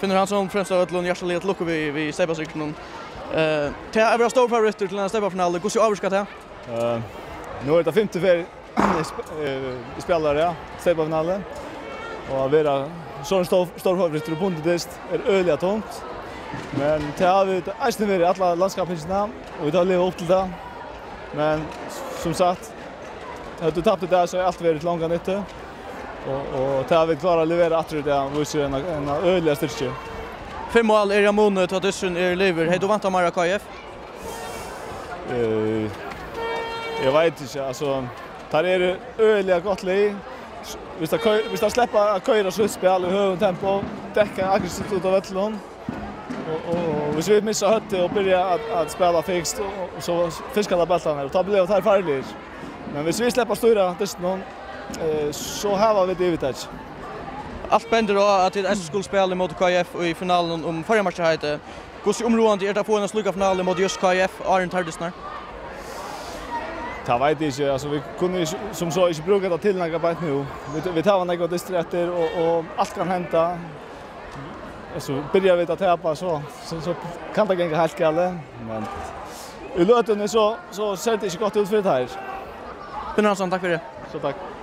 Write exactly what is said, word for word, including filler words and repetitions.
Finnur Hansson, fremst av øllum, hjartaliga til lukku við, við steypasigrinum. Eh, tað at vera stórfavorittur til eina steypafinalur, hvussu ávirkar tað? Eh, nú er tað fimtu ferð eg sp-, eh, eg spæli, ja, steypafinalu. Og at vera so stór, stórfavorittur og bundið dyst er øgiliga tungt. Men tað hava vit eisini verið alla landskappingina, og vit hava livað upp til tað. Men sum sagt, høvdu vit tapt í dag, so hevði alt verið til onga nyttu. Og, og tað at vit klára at levera aftur í dag, vísir eina, eina øgiliga styrki. Fimm mál eru á muni, tá dysturin er liðugur. Hevði tú væntað meira av K F? Eh, eg veit ikki, altso, teir eru øgiliga gott lið. Viss teir koyr-, viss teir sleppa at koyra sítt spæl í høgum tempo, dekka aggressivt út á vøllinum, og, og viss vit missa høvdið og byrja at, at spæla fikst, og, og so fiska teir bóltarnar, og tá blíva teir farligir. Men viss vit sleppa at stýra dystinum, eh, so hava vit yvirtak. Alt bendir á, at tit eisini skulu spæla ímóti K F í finaluni um Føroyameistaraheitið. Hvussu umráðandi er tað at fáa eina slíka finalu ímóti júst K F, áðrenn teir dystirnar? Tað veit eg ikki. Altso, vit kunnu ikki, sum so, ikki brúka tað til nakað beint nú. Vit, vit hava nógvar dystir eftir, og, og alt kann henda. Altso, byrja vit at tapa, so, so, so kann tað ganga heilt galið. Men í løtuni, so, so sær tað ikki gott út fyri teir. Finnur Hansson, takk fyri. So takk.